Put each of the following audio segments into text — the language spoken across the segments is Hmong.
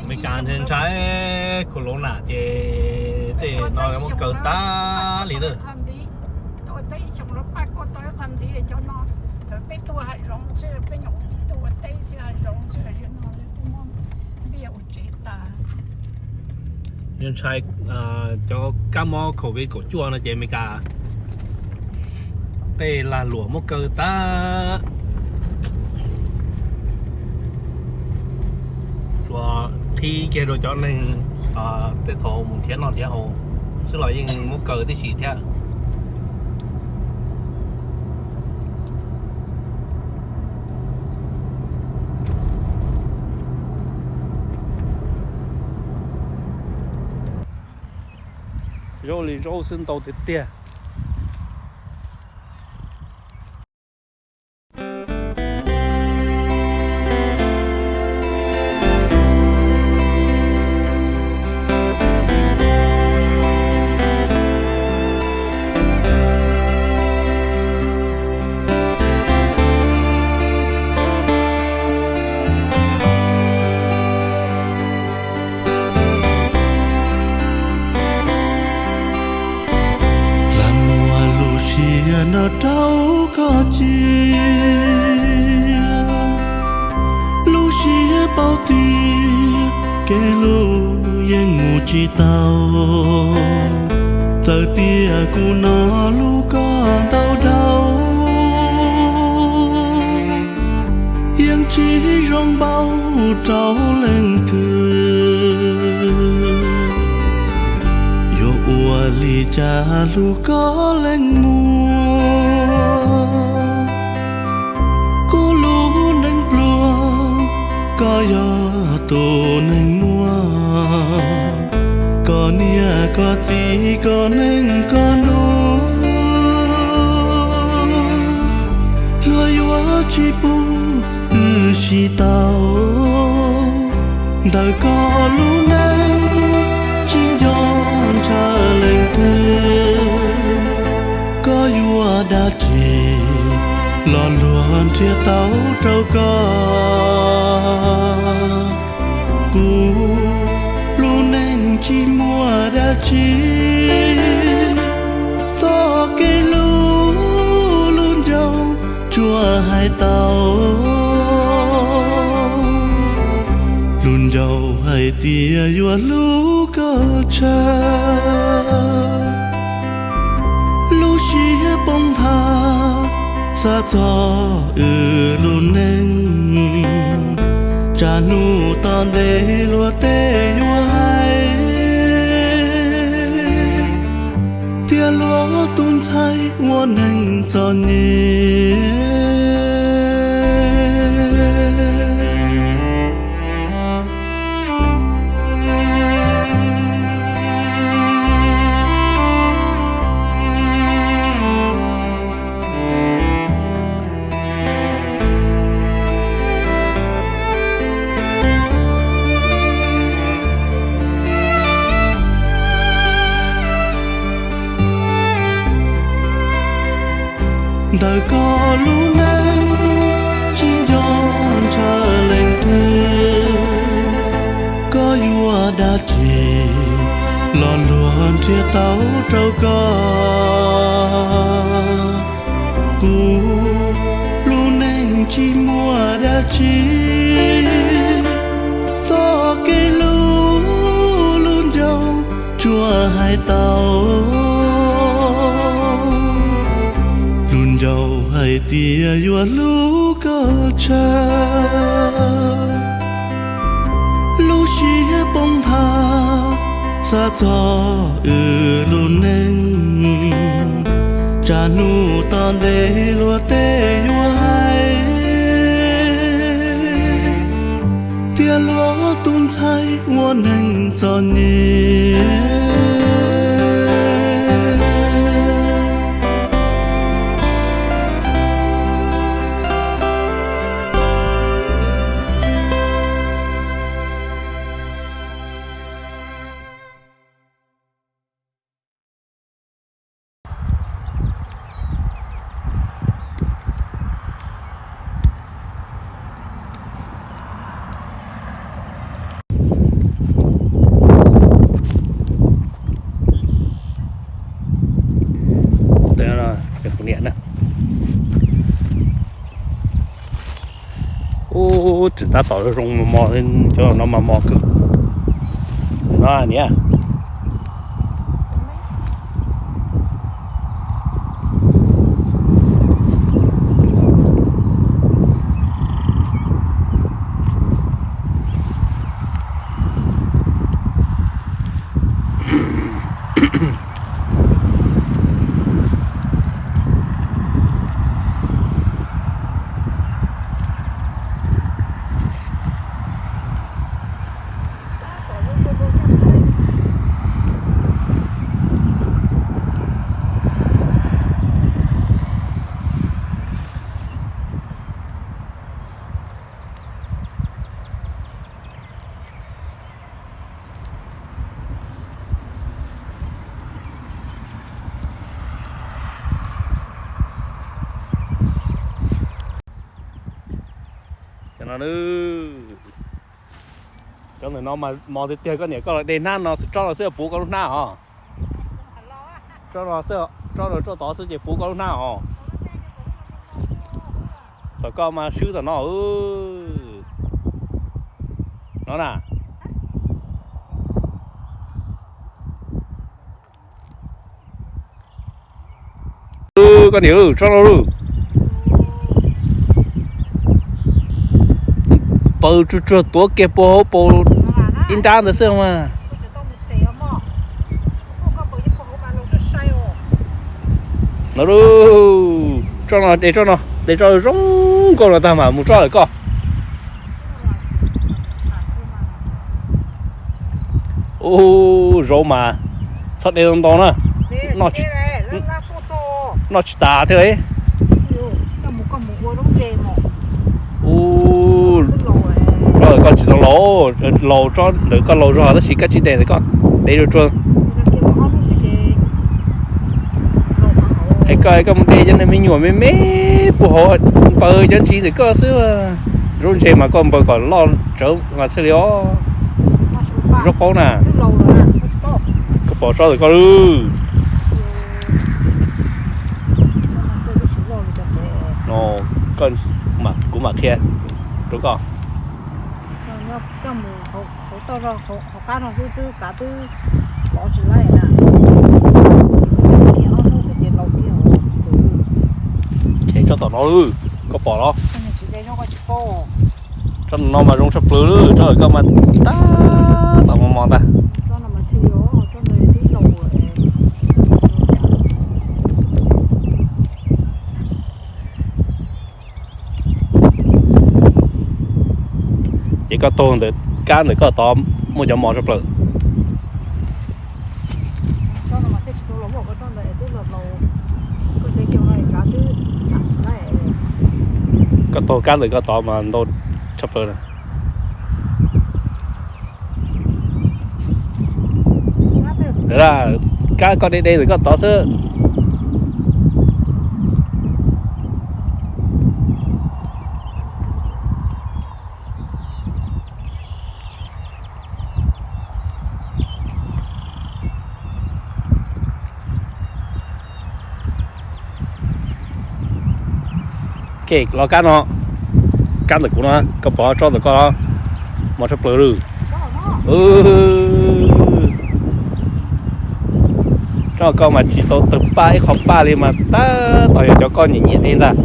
Meskas ntshai ntshai, corona ces tej no muab kaw tag li lawm. Ntshai cov kab mob covid kaum cuaj no ces Meskas tej lag luam muab kaw tag. Tsuas qhib kiag rau cov neeg tej thaum mus nrhiav noj nrhiav haus xwb los yeej muab kaw tib si thiab. Zaub li zaub xwb ntau tiag tiag. Lam muaj lub siab no rau koj cia, lub siab paub tias kev hlub yeej mus tsis tau. Txawm tias kuv hnov lus koj ntau dhau, yeej tsis zoo npaum rau leej twg. Yuav ua li cas hlub koj leej muaj, kuv lub neej pluag, koj yog tus neeg muaj. Koj niam koj txiv koj neej koj nus, luag yuav tsis pub wb sib tau. Ntawm koj lub neej tsis nco ntshaw leej twg, koj yuav dab tsi los luag nrhiav tau rau koj. Kuv lub neej tsis muaj dab tsi, txoj kev hlub lub ncauj tsuas hais tau. Lub ncauj hais tias yuav hlub koj tshaj, lub siab poob nthav xav txog wb lub neej. Tsam hnub tom ntej luag tej yuav hais tias luag tus ntxhais ua neeg txom nyem. Ntawm koj lub neej tsis nco ntshaw leej twg, koj yuav dab tsi los luag nrhiav tau rau koj. Kuv lub neej tsis muaj dab tsi, txoj kev hlub lub ncauj tsuas hais tau. Lub ncauj hais tias yuav hlub koj tshaj, lub siab poob nthav xav txog wb lub neej. Tsam hnub tom ntej luag tej yuav hais tias luag tus ntxhais ua neeg txom nyem. Ub, tseem tab tom zoo mos mos li, cov no mas mos kawg. No niam. Cov no, cov ntawm no mas mos tiag tiag, koj niam koj los de hnab no tsob no xwb puv koj lub hnab os. Tsob no, tsob no tsob tod xwb ces puv koj lub hnab os. Tom koj mas swb tom no. No na. Koj niam, tsob no lub paws tsuag tsuag tuav kiag puag hauv paus ib nrab ntawd xwb mas. No, tsob no de, tsob no de, tsob zoo nkauj no tag mas mus tsob lawm koj. Ub, zaub mas txhob de ntau ntau na, noj tsis tas thiab. Ub, tsob ntawm koj tsis tau laus, laus tsob ntawm koj laus zog tab sis koj tsis de ntawm koj, de tsuag tsuag. Es koj, koj mus de cov me nyuam me me puag hauv npaws cov ntsis ntawm koj xwb. Zaub ntse mas koj npaws kom loj tsawv mas thiaj li os. Zaub qaub na. Koj pom tsob ntawm koj lawm. No, kuv mam qhia rau koj. Hauv qab no xwb twb kav twb lov tsis laib na. Ob hnub xwb ces laus kiag. Tsob tom no, koj pom los? Tsob no mas zoo tshaj plaws, tsob koj mas tab tom mos mos ntag. Ces koj taug ntawm kab ntawm koj tod muaj cov mos tshaj plaws. Koj taug kab ntawm koj tod mas ntau tshaj plaws na. Kab koj de de ntawm koj tod xwb. Los kab no, kab ntawm kuv no, koj pom tsob ntawm koj mos tshaj plaws lawm. Tsob koj mas tsis tau tawg paj ib qho paj li mas tab tom yog cov koj nyiam nyiam de ntag.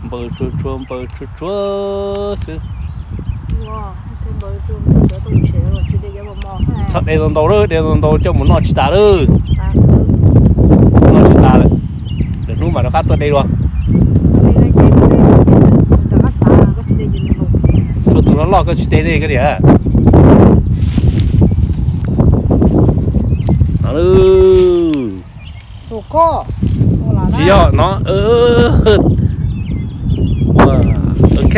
Npaws tsuag tsuag, npaws tsuag tsuag xwb. Txhob de ntau ntau lawm, de ntau ntau coj mus noj tsis tas lawm. Noj tsis tas lawm, lwm hnub mam rov qab tuaj de dua. Tshuav tus loj loj koj tsis de li koj niam. Tsis yog no. Ok.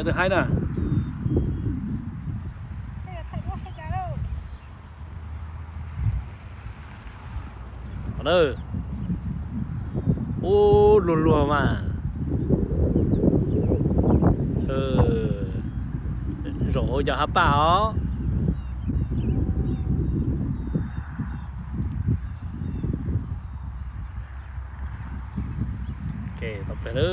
Tus haib na. Ub, luag luag mas. Zaum hauv cov hav paj os. Tau plag lawm.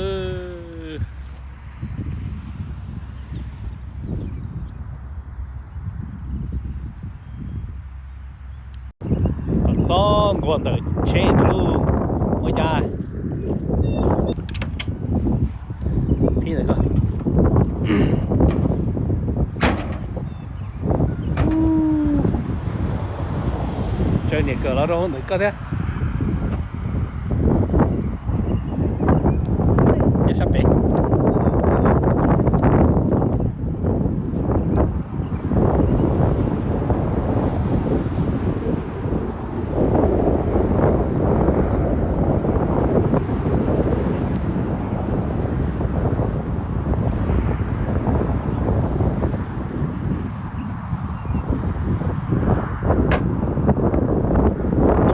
Txob nkuaj ntawm tsheb ntawd lauj, ua cas. Qhib ntawm ko. Tsawg niam kawm los rau hauv ntawm koj thiab. Nyob sab pem.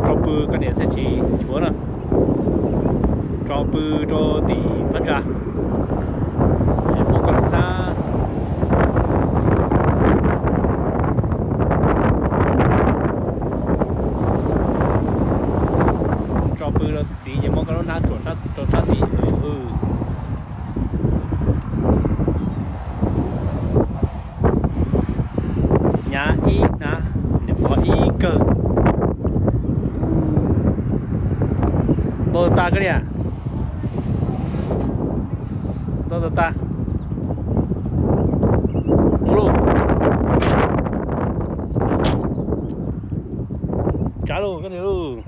Tso pw koj niam thiaj tsis nchuav na. Tso pw rau tim phab ntsa, muab koj lub hnab. Tso pw rau tid ces muab koj lub hnab tsuam rau sab tid. Nyav ib hnab, niam pov ib kawg. Ntaus tas koj niam. Ntaus tas tas. Mus lauj. Tsav lauj koj niam lauj.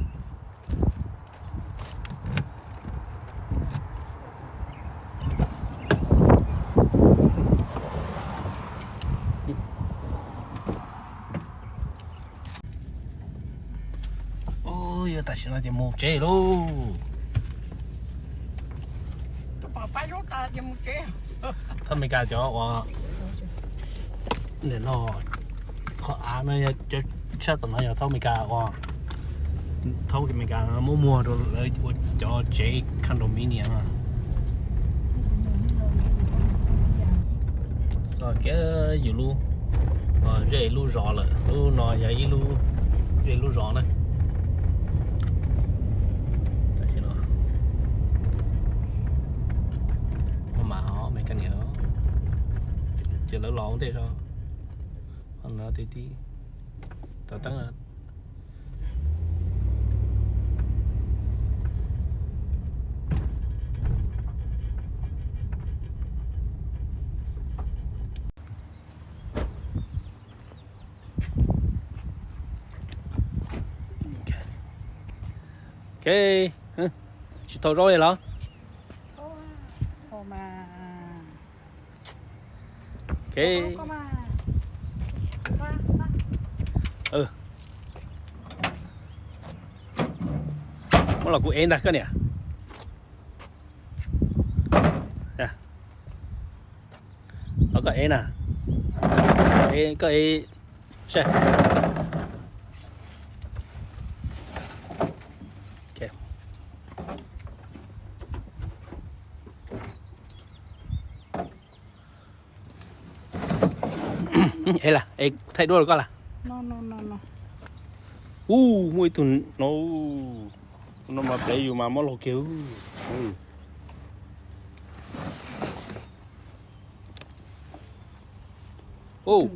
Ub, yog tam sim no ces mus tsev lauj. Thab Amelikas cov uas nim no qhov av no, tshaj tom no yog thab Amelikas uas, thab Amelikas muab muag rau lawv ua cov tsev condominium no. Txog kiag yus lub, zej lub zos lawm, lub no yog ib lub, zej lub zos na. Tam sim no mas os, me kab niam, ces lawv los ua ntej zog. Qhov no tib tib, tav teeb. Ok, tsis thau zaub li los? Ok. Muab los kuv ev ntag koj niam. Los koj ev na. Koj ev, koj ev. Saib. Ok. Es las, es thaij duab rau koj las. Ub, muaj ib tug no, no mas plev yus mas mob laug kiag. Ub.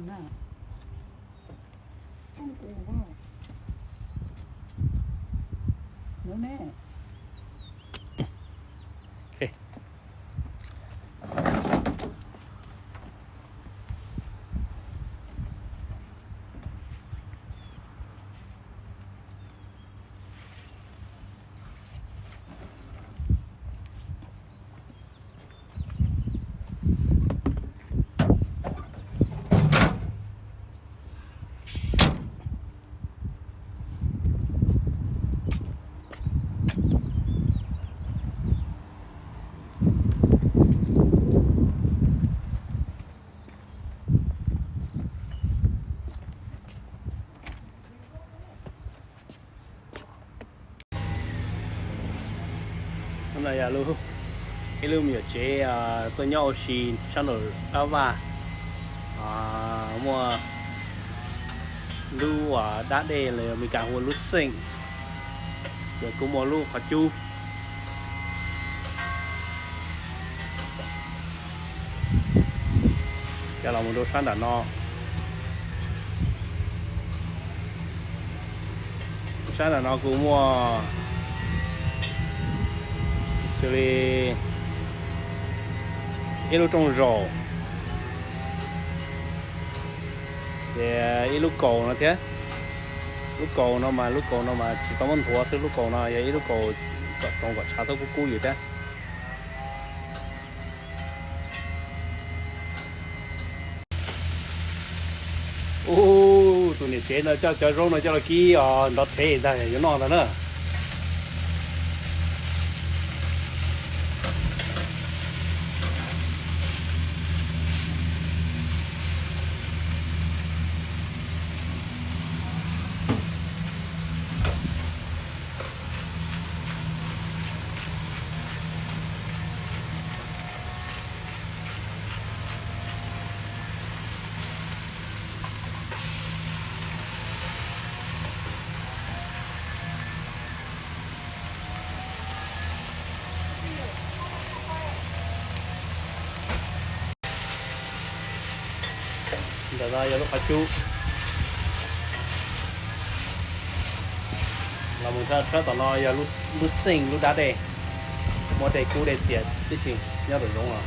No yog ib lub me nyuam tsev tuaj nyob ua si sab nraum qab vaj. Muaj lub dab dej los yog Meskas hu ua lub xeej, ces kuj muaj lub qhov cub. Coj los mus rau sab nram no. Sab nram no kuj muaj xws li ib lub rooj zaum, ces ib lub kaus no thiab. Lub kaus no mas, lub kaus no mas tsis tau muab nthuav xwb, lub kaus no yog ib lub kaus kom toov kom tshav txhob kub kub yus thiab. Ub, tus niam tsev no coj cov zaub no coj los kib os, nrov rhev ntag, yuav noj ntag na. Ntawm no yog lub qhov cub. Los mus tshab tom no yog lub xeej lub dab dej, muaj dej kub dej txias tib si nyob rau zoov no.